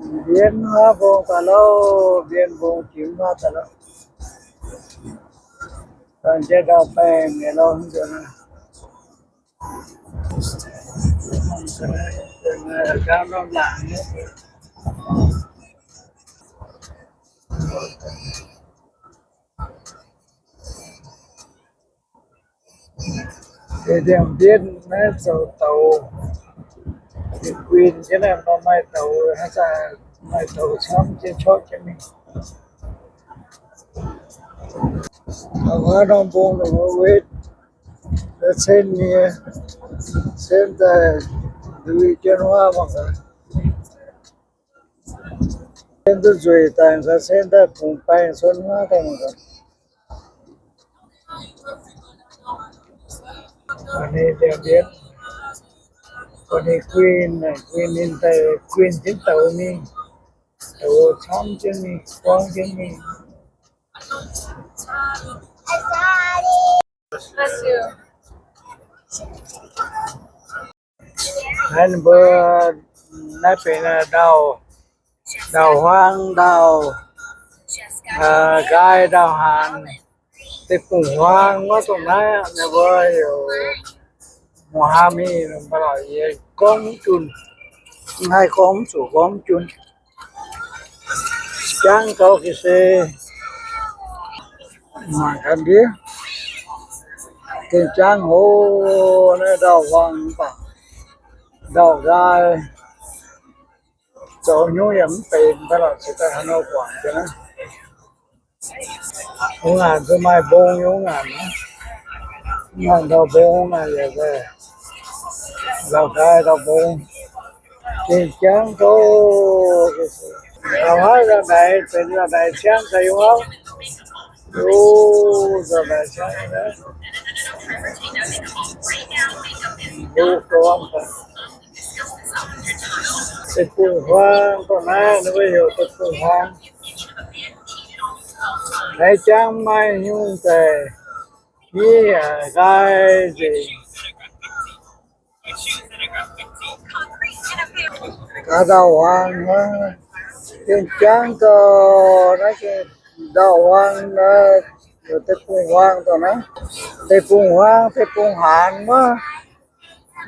Mbien haav mbong daaih lauh, mbien mbong jiex haav daaih lauh. Daaih jiex ndau-baengh nyei lauh, mv nzunc naaiv. Gauh norm laangz nyei. Deix ndiangx-mbienv naaiv zoux douz, guin jienv naaiv, maaih douz, haaix zanc maaih douz camv jienv corc jienv mingh. Taux haaix norm mbong longc wuov, cen nyei, cen daaih nduix jienv huaav mangc gaax. Cen duqv nzueic daaih, cen daaih bungx baengh cuotv huaav daaih mangc gaax. Ninh ndiangx-mbienv, ninh guin, guin ninh daaih guin jienv douz mingh, douz camv jienv mingh, buangv jienv mingh. Naaiv ninh mbuo, naaiv benx ndau, ndau-huaang, ndau, nqaai, ndau-haanz, deic-bung-huaang wuov dongh naaiv aqv. Ninh mbuo heuc muoz-haa mingh, mv baac lorqc yie gorngv mv junc, mv haih gorngv, mv zuqc gorngv mv junc. Jangv gau ga'sie, mangc gaax ndiev, gengh jangv hlo. Naaiv ndau-huaang mv baac ndau-nqaai, zoux nyungc yaac mv benx, mv baac lorqc cingx daaih haaix nor guangc jienv naaiv. Wuov ngaanc se maaih mbong nyei wuov ngaanc. Wuov ngaanc ndau-mbong naaic yaac ndau-nqaai ndau-mbong. Gengh jangv gau. Taux haaix nzauh naaic benx nzauh naaic ciangv daaih yiem wuov. O, nzauh naaic ciangv naaiv. Deic-bung-huaang dongh naaiv, ninh mbuo heuc deic-bung-huaang. Naaiv jangv maaih nyungc daaih, miev yaac nqaai nzengc. Gaax ndau-huaang wuov, gengh jangv gau. Naaiv gengh ndau-huaang, deic-bung-huaang dongh naaiv. Deic-bung-huaang, deic-bung-haanz wuov,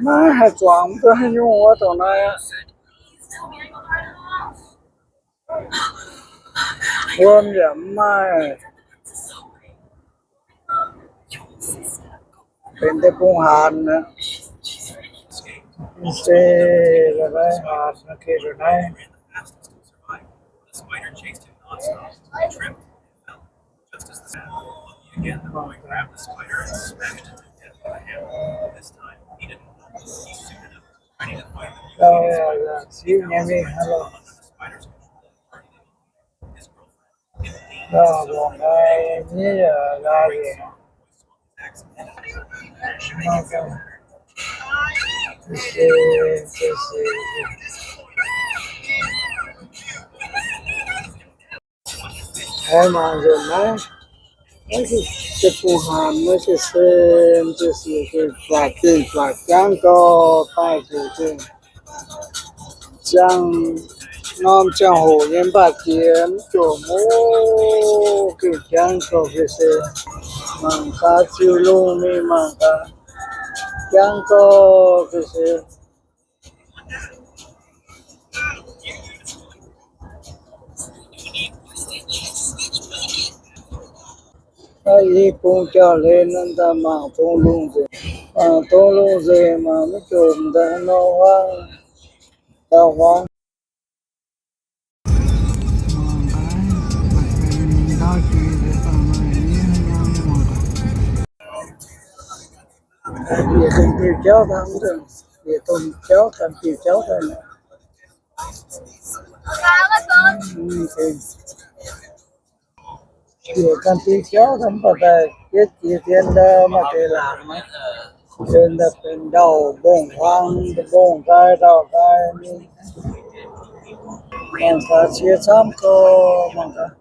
maiv haih zuangx mv duqv haaix nyungc wuov dongh naaiv aqv. Wuom yaac mv maaih. Benx deic-bung-haanz aqv. Se, haanz, okay, naaiv. Siqv nyei mingh hnangv loh. Lorqc, lorqc, miev yaac nqaai nzengc. Mangc nzunc naaiv, naaiv se deic-bung-haanz, naaiv se sen, se siec, se flatv, se flatv jangv gau, daaih zuqc ziangh norm ziangh hoc nyei mv baac jiex mv jomc oc. Gengh jangv gau ga'sie, mangc gaax ziux lungh mingh mangc gaax, jangv gau ga'sie. Naaiv i bung jauv-hlen naaiv daaih mangc dongh lungh nzengc, mangc dongh lungh nzengc, mangc mv jomc daaih nor huaang, daaih huaang. Bieqc dongh diuh jauv daaih, bieqc dongh jauv daaih, diuh jauv daaih. Bieqc ganh diuh jauv daaih mv baac daaih jietv jiex dien ndau maaih deix laangc maiv? Dien daaih benx ndau-mbong-huaang, mbong-nqaai, ndau-nqaai mingh. Mangc gaax cie camv gau, mangc gaax.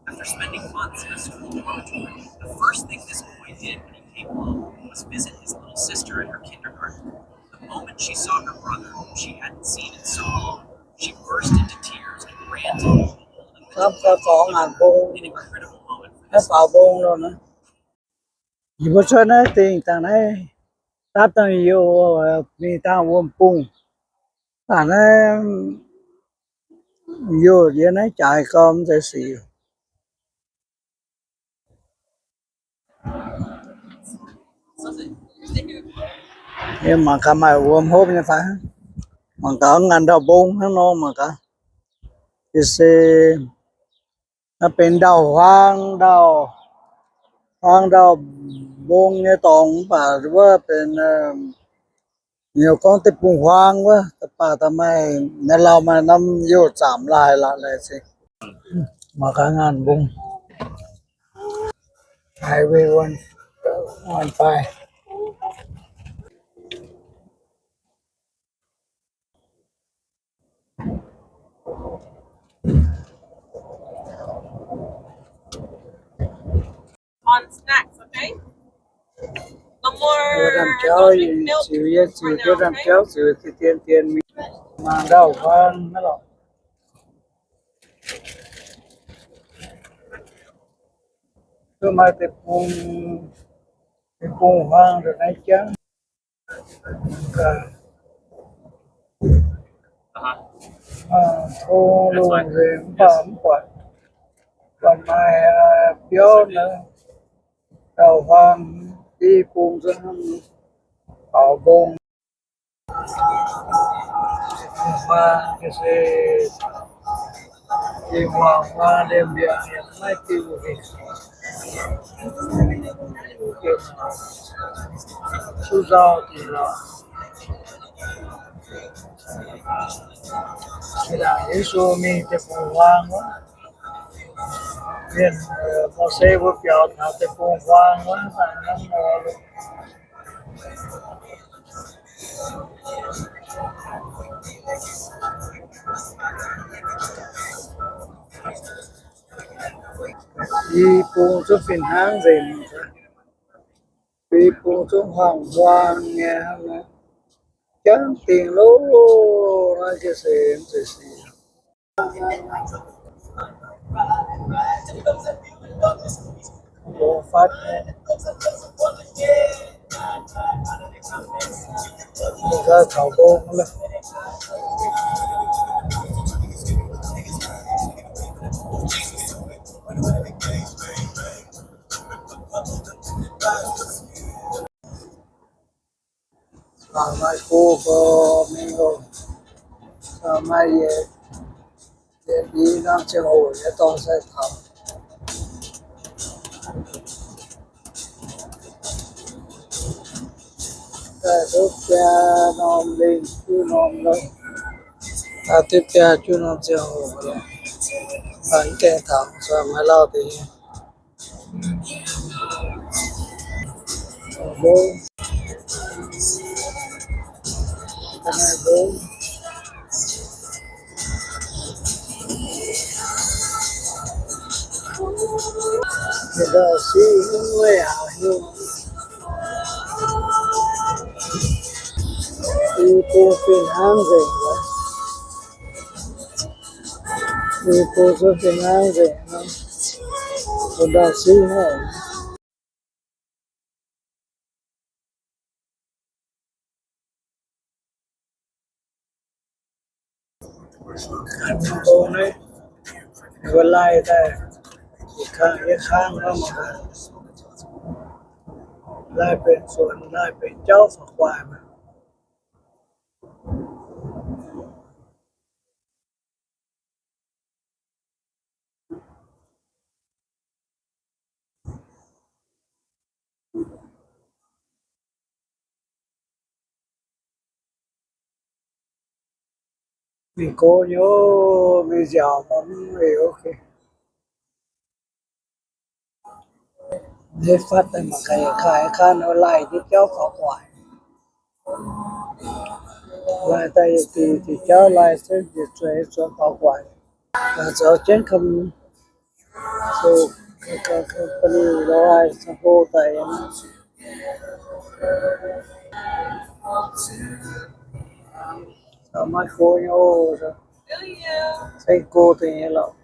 After spending months in a school dormitory, the first thing this boy did when he came home was visit his little sister at her kindergarten. The moment she saw her brother, whom she hadn't seen in so Hnamv gau zorc ngaanc mbong, naaiv faaux mbong nor naaiv. Yie mbuo cuotv naaiv dingh dangh naaiv, dapv dangh youh mingh dangh wuom bung. Dangh naaiv youh yie naaiv jaaix gau mv zeiz sic. Yie mangc gaax maaih wuom hopv nyei fai, mangc gaax ngaanc ndau mbong hnangv nor mangc gaax. Yie se naaiv benx ndau-huaang, ndau-huaang ndau mbong nyei dorngx, mv baac wuov benx, heuc gorngv deic-bung-huaang wuov, mv baac da'maaih naaiv lauh maaih norm youh zaamc laaih la'laaix se. Mangc gaax ngaanc mbong. Haiz weih wuonh, wuonh fai. On snacks, okay? No more. Mbuo ndamv jauv, ziux yie ziux, mbuo ndamv jauv ziux dien dien mingh. Mangc ndau-huaang naaiv lorqc. Duqv maaih deic-bung, deic-bung-huaang ndongc naaiv jangv. Tong lungh nzengc mv baac mv buatc, buatc maaih biauv naaiv, ndau-huaang div bung zungv faaux mbong. Huaang se, huaang huaang liemh mbiaangc maiv diuh. Suv nzauh dingc lorqc. Yesu mingh deic-bung-huaang wuov. Mienh, Mose mbuo biaux taux deic-bung-huaang wuov, hnangv nor. I bung zungv fih hnangv nzengc. I bung zungv huaang-huaang nyei hnangv nor. Jangv dingc loh, naaiv jienv se mv zeiz sic. Longc fatv nyei. Mingh gau taux mbong lorqc. Mangc maaih go gorx mingh oc. Mangc maaih yietc, yietc liz norm ziangh hoc nyei dorngx sai taux. Daaih duqv biaa norm lingh juqv norm lorqc. Daaih duqv biaa juqv norm ziangh hoc lorqc. Mv gaengh taux, maiv lauh deix. I bung fih hnangv nzengc. I bung zungv fih hnangv nzengc. Bun ndau siv haic. Bung naaiv, mbuo laih daaih, kangv yie kangv nor, laih benx zuonx, laih benx jauv faaux guaaih maah. Mingh go nyei, mingh nziaauc mv oc. Nziev fatv daaih mangc gaax, kaaix kaaix nor laih jienv jauv faaux guaax. Laih daaih yietc diuc diuc jauv laih se yietc zueiz zuonx faaux guaax. Zoux jienv company lorz haiz hlo daic. Maiv go nyei oc. Ceng go deix nyei lorqc.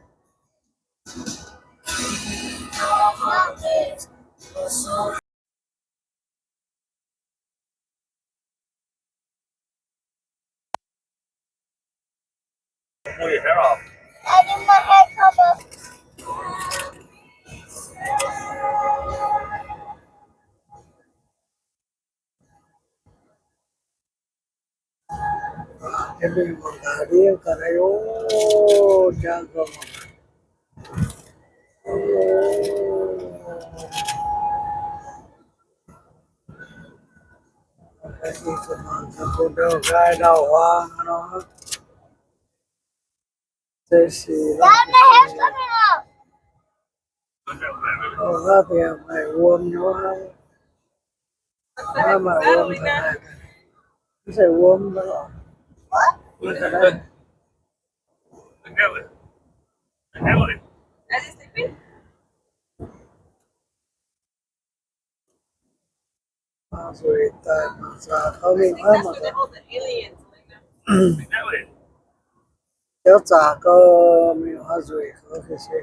Maaih wuom nyei, maaih wuom. Mv zeiz wuom. Mangc zuqc daaih mangc zaqc gau mingh, mangc zaqc. Jauv zaqc gau mingh, mangc zuqc gau se se.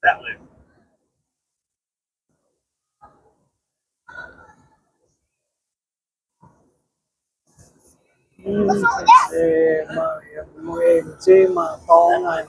Mangc, mangc zingh mangc dorngx naaic.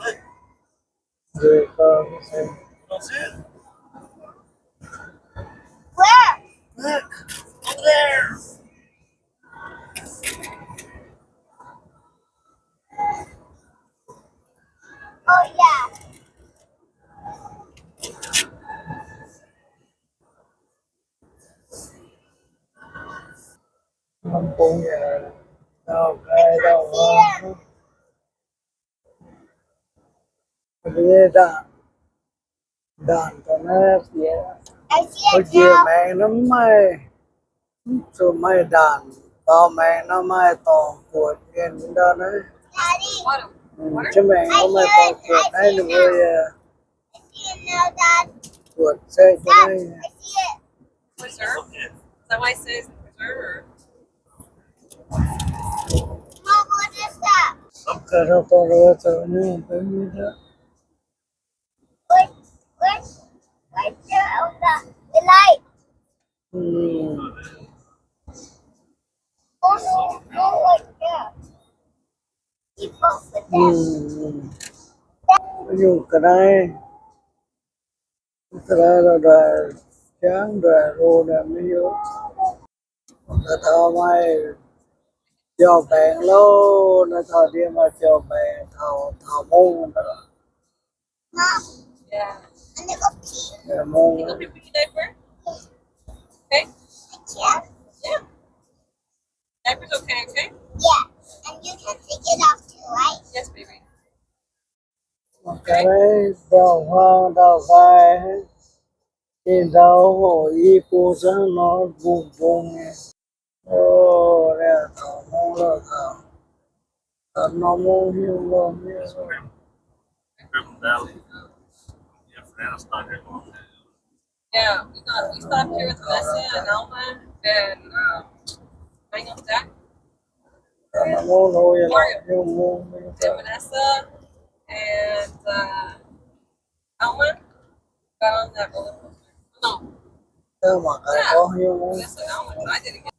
Mv bung yaac ndau-nqaai ndau-nqaai. Ndau-nqaai daaih naaiv, njiec maengx naaiv maiv maaih, zuqc maaih ndaanc. Faaux maengx naaiv maaih dorngx buatc mienh ndau naaiv. Jienv maengx naaiv maaih dorngx buatc naaiv, ninh mbuo yaac buatc zeqv jienv naaiv. Preserve? Is that why it says preserve? Mom, what is that? Gaax dongh wuov zoux nyungc benx mienh aqv. Where's, where's, where's the, the, the light? Mm. Oh, no, no, right there. Keep off with that. Mm. Nyungc ga'naaiv. Ga'naaiv ndoih, jangv ndoih, hlo ndoih, maiv hiuv. Naaiv taux maaih biauv-mbaengx loh, naaiv taux ndiev maaih biauv-mbaengx, taux, taux mungv. Mom, yeah. I need to go pee. Yeah, mungv. You go pee with your diaper? Okay. I can. Yeah. Diaper's okay, okay? Yeah. And you can take it off too, right? Yes, baby. Ga'naaiv ndau-huaang ndau-nqaai, ih ndau hov i bung zungv nor mbung mbung nyei. O, taux mungv loh, taux norm mungv hiuv loh. Yeah, we got, we stopped here with Vanessa and Alma and, um, Daniel's dad. And, uh, Mario and Vanessa and, uh, Alma got on that roller coaster. No. Yeah, Vanessa and Alma. I didn't get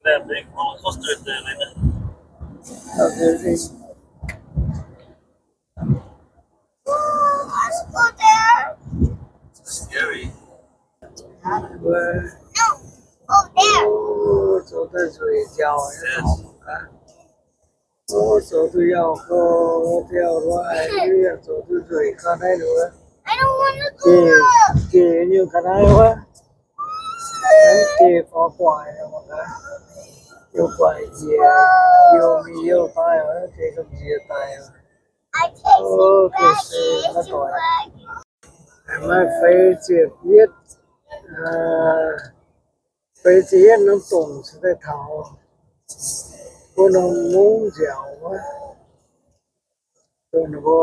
That big roller coaster there, Lena. Amazing. Ooh, I wanna go there. It's scary. Where? No, go there. Ooh, zoux duqv nzueic nziaauc. Yes. Zoux duqv yauh gau, zoux duqv yauh gau, zoux duqv nzueic gau naaiv wuov. Geh nyungc ga'naaiv wuov. Geh faaux gu'nguaaic, gu'nguaaic njiec, youh mingh youh daaih, geh gamh nziex daaih. O, geh se maiv doic. Maaih feix ziepc yietv, feix ziepc yietv norm dongc se daaih taux wuov norm mungv nziaauc wuov. Dongh ninh mbuo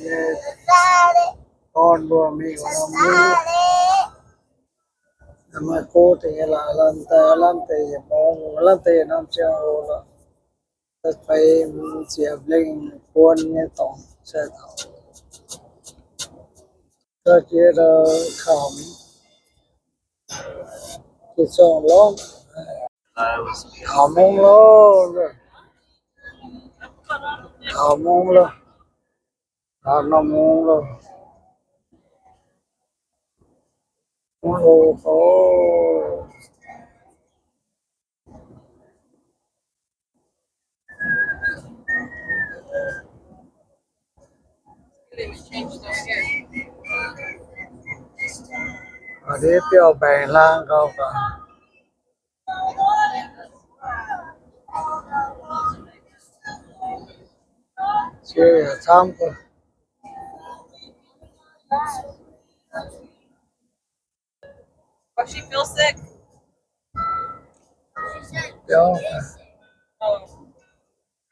nyei dorn mbuo mingh wuov norm mungv. Maaih go deix nyei laaix, lamh deix, lamh deix yietc mungv, lamh deix yietc norm ziangh hoc lorqc. Da'feix ziepc lengh buon nyei dorngx se taux. Gauh jiex kaux, jiex zorngh lorngv. Taux mungv loh, taux mungv loh, taux norm mungv loh. Mungv loh oc. Ndiev biauv-mbaengx hlang gauh gaax. Cie yaac camv. But she feels sick. Biauv. Oh.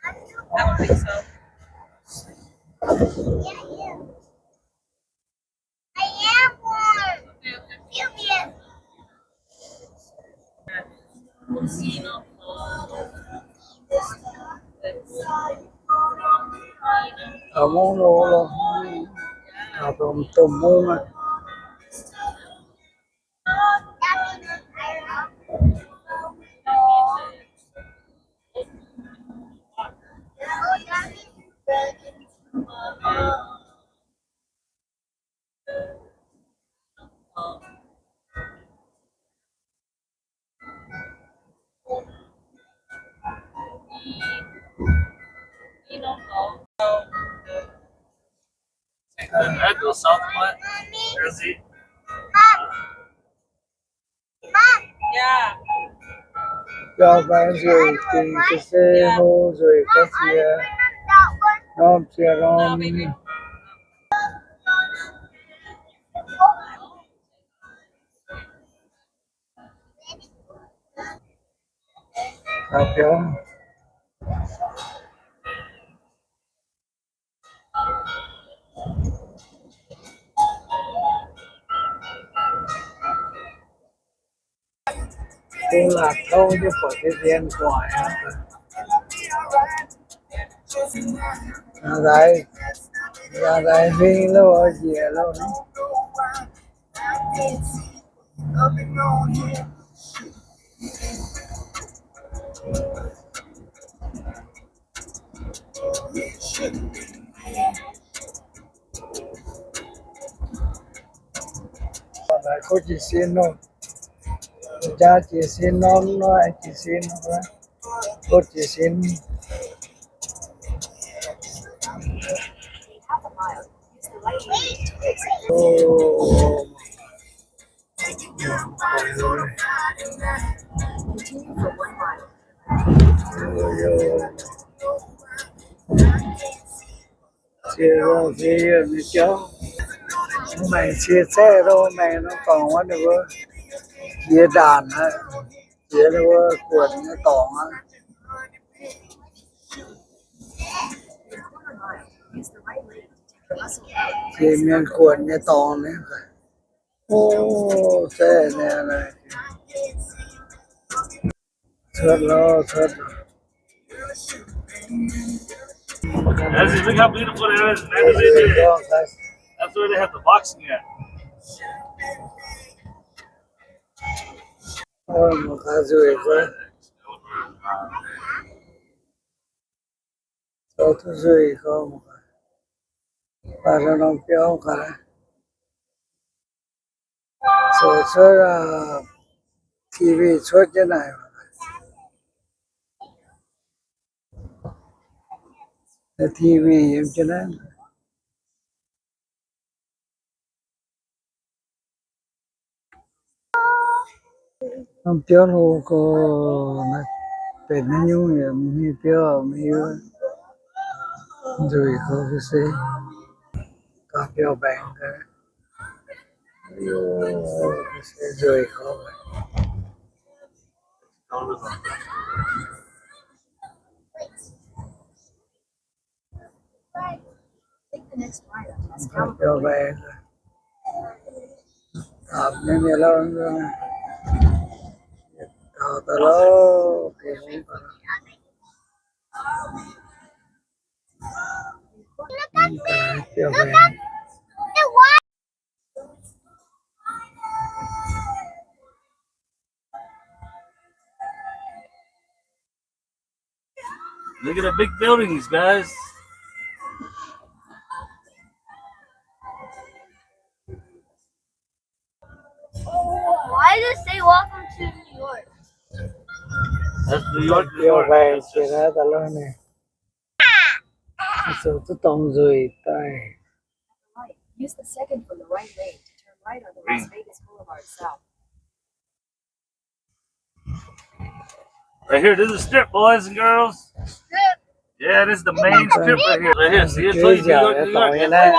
I don't think so. Taux mungv loh loh. Taux domh mungv aqv. Take the med to South Point, Jersey. Biauv-mbaengx nzueic dingc, ga'sie hlo nzueic ga'sie, norm ziex norm. Biauv. Kungx laatc tong jienv buatc deix mienh gu'nguaaic aqv. Laangz daaih, laangz daaih hming loh, njiec loh. Naaiv kuv jiez sin loh. Jaa jiez sin norm nor, jiez sin, kuv jiez sin. Cie zong cie yiem nyei jauv. Maengc cie zaeqv lo, maengc nor dorngc wuov ninh mbuo jiex ndaanc aqv. Jiex ninh mbuo guonc nyei dorngx aqv. Jiex mienh guonc nyei dorngx nyei. O, zaeqv nyei. Cuotv loh, cuotv. That's it. Look how beautiful it is, man. That's where they have the boxing at. Mangc gaax nzueic fai? Zoux duqv nzueic gorngv mangc gaax. Baac norm biauv gaax. Zoux cuotv, TV cuotv jienv naaic. TV yiem jienv naaiv. Norm biauv hlo gorx, benx haaix nyungc yaac mv hiuv, biauv mv hiuv. Nzueic gorx se, gauh biauv mbaengx gaax. Nzueic gorx. Biauv mbaengx. Apc nyei mienh lauh, taux daaih lauh, biauv mbaengx. Look at the big buildings, guys. Why does it say "Welcome to New York"? That's New York, New York. That's it. Zoux duqv dorng nzueic daaih. Use the second from the right lane to turn right onto Las Vegas Boulevard South. Right here, this is Strip, boys and girls. Strip. Yeah, this is the main strip right here. Right here, see it? Fu'jueiv nziaauc nyei dorngx nyei naaiv.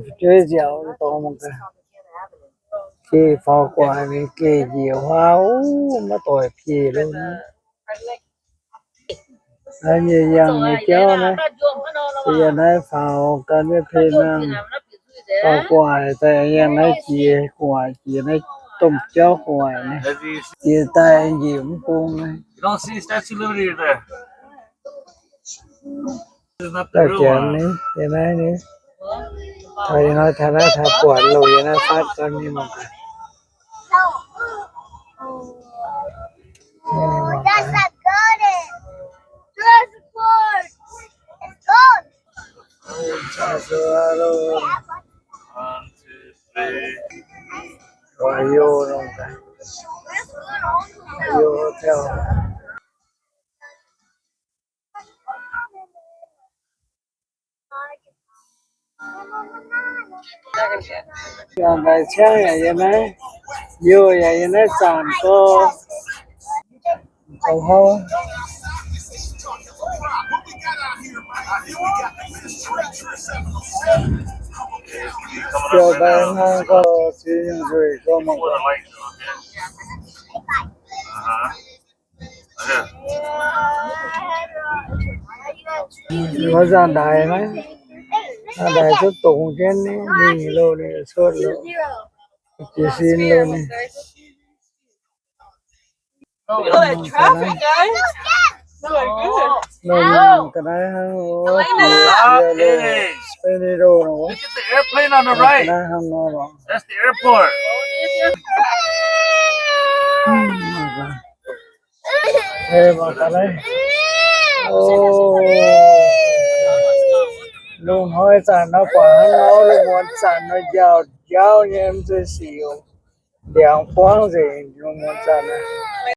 Fu'jueiv nziaauc nyei dorngx mangc gaax. Jiex faaux gu'nguaaic mingh geh njiec huaav, maiv doix biei lo. Naaiv nyei yangh nyei jauv naaiv, yie naaiv faaux gan nyei pei nangh. Faaux gu'nguaaic daaih yangh naaiv jiex gu'nguaaic, jiex naaiv domh jauv gu'nguaaic naaiv, jiex daaih njiec mv bung naaiv. Daaih janx ni, yie naaiv ni. Taux ih hnoi taux naaiv taux buatc loh, yie naaiv fatv gan ni mangc gaax. One, two, three. Ohio, Ohio Hotel. Yangh daaih ciangv yaac yiem naaiv, youh yaac yiem naaiv zanc gorx. Zoux hov. Ziouc daaih hnangv gorx, ziex nyungc nzueic gorx mangc. Nor zaangc ndaix naaiv, zaangc ndaix cuotv dongz jienv mingh loh, ninh cuotv loh, jiez sin loh ninh. Loh ninh ga'naaiv hnangv, o, jiex sie loh, Spanish loh nor, ga'naaiv hnangv nor lorqc. Hei, mangc gaax naaiv. O, lungh hnoi zanc nor, buatc hnangv nor, lungh muonz zanc nor, njaaux njaaux nyei, mv zeiz sic, ndiangx buangv nzengc, lungh muonz zanc naaiv.